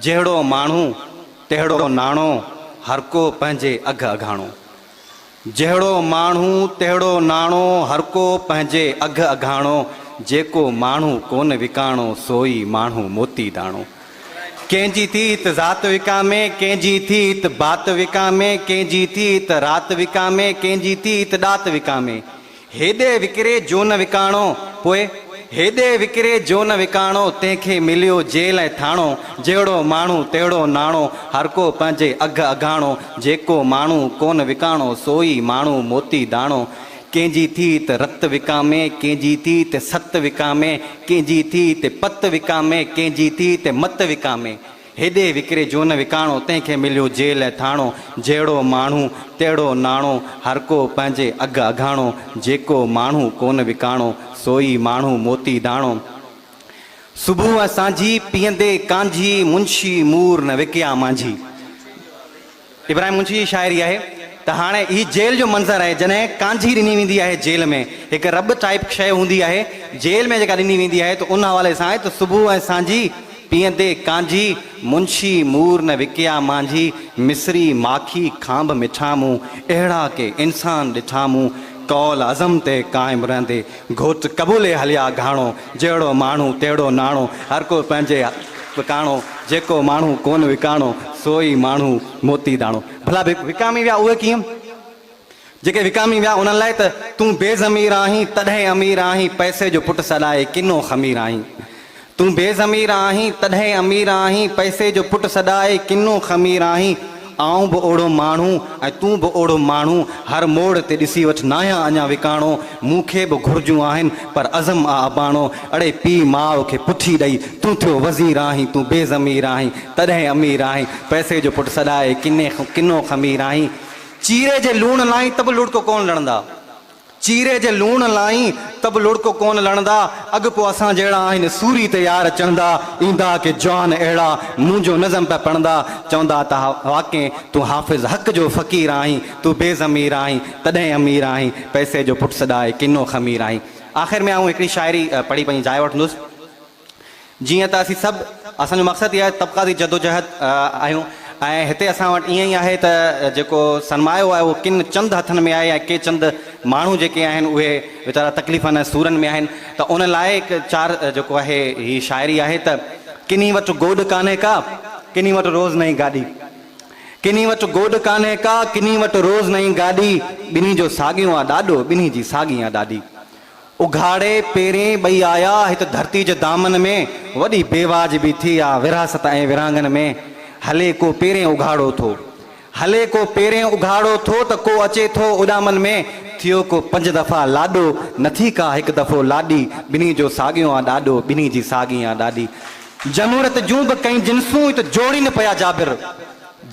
جهڙو ماڻهو تهڙو ناڻو، هرڪو پنهنجي اگهه اگهاڻو. جهڙو ماڻهو تهڙو ناڻو، هرڪو پنهنجي اگهه اگهاڻو، جيڪو ماڻهو ڪونه وڪاڻو، سوئي ماڻهو موتي داڻو. ڪنهن جي ٿي هت ذات وڪامي، ڪنهن جي ٿي هت بات وڪامي، ڪنهن جي ٿي هت رات وڪامي، ڪنهن جي ٿي هت ڏات وڪامي. هيڏي وڪري جو نه وڪاڻو، پوء هيڏي وڪري جو نه وڪاڻو، تنهن کي مليو جيل ۽ ٿاڻو، جهڙو ماڻهو تهڙو ناڻو، هرڪو پنهنجي اگهه اگهاڻو، جيڪو ماڻهو ڪونه وڪاڻو، سو ئي ماڻهو موتي داڻو. ڪنهن جي ٿي ته رت وڪامي، ڪنهن جي ٿي ته ست وڪامي، ڪنهن جي ٿي ته پت وڪامي، ڪنهن جي ٿي ته مت وڪامي. هيڏي وڪري جو نه وڪاڻو، تنهن کي مليو جيل ۽ ٿاڻو، جهڙو ماڻهو تهڙو ناڻو، هرڪو پنهنجي اگهه اگهاڻو، جيڪو ماڻهو ڪونه وڪاڻو، سو ئي ماڻهو موتي داڻو. صبح ۽ سانجهي پيئندي ڪانجهي، منشي مور نه وڪيا مانجهي. ابراهيم منشي جي شاعري آهي ته هاڻي هي جيل جو منظر آهي جڏهن ڪانجهي ڏني ويندي آهي جيل ۾ هڪ رٻ ٽائيپ شيء هوندي آهي جيل ۾ جيڪا ڏني ويندي آهي ته ان حوالي سان آهي ته صبح ۽ سانجهي پيئندي ڪانجهي منشي مور نه وڪيا مانجهي مصري ماکي کانڀ مٺا مون اهڙا ڪي انسان ڏٺا مون قول عزم تي قائم رهندي گهوٽ قبولي هليا گهاڻو جهڙو ماڻهو تهڙو ناڻو هر ڪو پنهنجي وڪاڻو، جيڪو ماڻهو ڪونه وڪاڻو، سو ئي ماڻهو موتي داڻو. ڀلا وڪامي ويا اهي ڪيئن؟ جيڪي وڪامي ويا انهن لاء ته تون بي ضمير آهين، تڏهن امير آهين، پئسي جو پٽ سڏائي ڪنو خمير آهين. تون بي ضمير آهين، تڏهن امير آهين، پئسي جو پٽ سڏائي ڪنو خمير آهين. آئون به اوڙو ماڻهو ۽ تون به اوڙو ماڻهو، هر موڙ تي ڏسي وٺ ناهيان اڃا وڪاڻو، مون کي به گهرجون آهن پر عزم آ اباڻو، اڙي پيء ماء کي پٺي ڏئي تون ٿيو وزير آهين، تون بي ضمير آهين تڏهن امير آهين، پئسي جو پٽ سڏائي ڪني ڪنو خمير آهين، چيري جي لوڻ لائين ته به لڙڪو ڪونه لڙندا. چيري جي لوڻ لائين ته به لڙڪو ڪونه لڙندا، اڳ پوء اسان جهڙا آهن سوري ته يار چڙهندا، ايندا ڪي جوان اهڙا منهنجو نظم پيا پڙهندا، چوندا ته واقعي تون حافظ حق جو فقير آهين، تون بي ضمير آهين تڏهن امير آهين، پئسي جو پٽ سڏائي ڪنو خمير آهين. آخر ۾ آئون هڪڙي شاعري پڙهي پنهنجي جاء وٺندس. جيئن ته اسين سڀ اسان جو مقصد ئي آهي طبقاتي جدوجهد آهيون ۽ هتي اسان وٽ ائين ئي آهي ته جيڪو سرمايو آهي اهو ڪن چند هٿن ۾ آهي ۽ ڪي چند ماڻهو جيڪي آهن اهي ويچارا تڪليفن ۽ سورن ۾ آهن ته ان لاء هڪ چار جيڪو آهي هي شاعري آهي ته ڪنهي وٽ گوڏ ڪانهي ڪا ڪنهي وٽ روز نئين گاڏي ڪنهي وٽ گوڏ ڪانهي ڪا ڪنهي وٽ روز نئين گاڏي ٻنهي جو ساڳيون آ ڏاڏو ٻنهي جي ساڳي آ ڏاڏي اگهاڙي پيرين ٻئي آيا هت ڌرتي جي دامن ۾، وڏي بيواجبي ٿي آ ورهاست ۽ ورهاڱن ۾، هلي ڪو پيرين اگهاڙو ٿو. هلي ڪو پيرين اگهاڙو ٿو ته ڪو اچي ٿو اڏامن ۾، ٿيو ڪو پنج دفعا لاڏو، نه ٿي ڪا هڪ دفعو لاڏي، ٻنهي جو ساڳيون آ ڏاڏو، ٻنهي جي ساڳي آ ڏاڏي. جمهوريت جون به ڪئين جنسون هت جوڙين پيا جابر.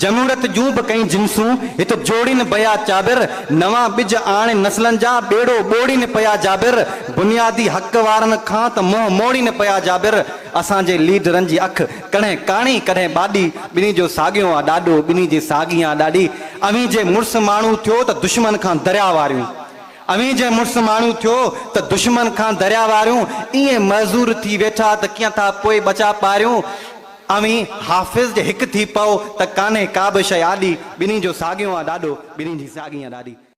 جمهوريت جون به ڪئين جنسون هت جوڙين پيا چابر، نوان ٻج آڻي نسلن جا ٻيڙو ٻوڙين پيا جابر، بنيادي حق وارن کان ته منهن موڙين پيا جابر، اسان جي ليڊرن جي اک ڪڏهن ڪاڻي ڪڏهن ٻاڏي، ٻنهي جو ساڳيون آ ڏاڏو ٻنهي جي ساڳي آ ڏاڏي، اوهين جي مڙس ماڻهو ٿيو ته دشمن کان دريا واريون، اوهين جي مڙس ماڻهو ٿيو ته دشمن کان دريا واريون، ائين معذور ٿي ويٺا ته ڪيئن ٿا پوء ٻچا پاريون. اوهين حافظ جي هڪ ٿي پئو ته ڪانهي ڪابه شيء آڏي، ٻنهي جو ساڳيون آ ڏاڏو، ٻنهي جي ساڳي آ ڏاڏي.